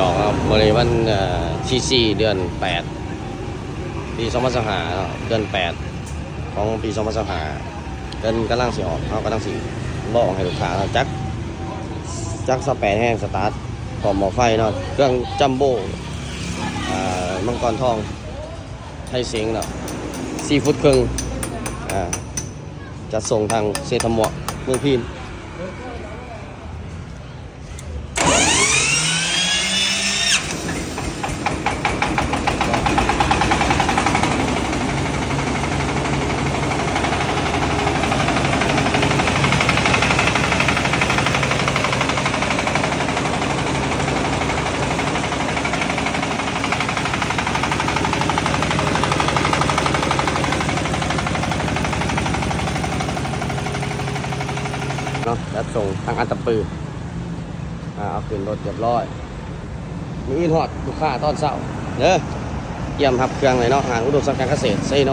ອອກເນາະ ມື້ນີ້ວັນ ເອີ ທີສີ່ ເດືອນແປດ ປີສອງພັນຊາວຫ້າເນາະ ເດືອນແປດຂອງປີສອງພັນຊາວຫ້າ ເພິ່ນກຳລັງຊິອອກ ເຮົາກຳລັງຊິລອງໃຫ້ລູກຄ້າເນາະ ຈັກ ຈັກຊາວແປດແຮງ ສະຕາດ ພ້ອມໝໍ້ໄຟເນາະ ເຄື່ອງຈັມໂບ້ ອາ ມັງກອນທອງ ໄທເສັງເນາະ ສີ່ຟຸດເຄິ່ງ ອາ ຈັດສົ່ງທາງເຊທະມົວ ເມືອງພີນ. ເນາະ ຈັດສົ່ງທາງອັດຕະປື ອາ ເອົາຂຶ້ນລົດຮຽບຮ້ອຍ ມື້ອື່ນຮອດລູກຄ້າຕອນເຊົ້າເດີ ກຽມຮັບເຄື່ອງເລີຍເນາະ ຮ້ານອຸດົມສັກການກະເສດ ໄຊໂນ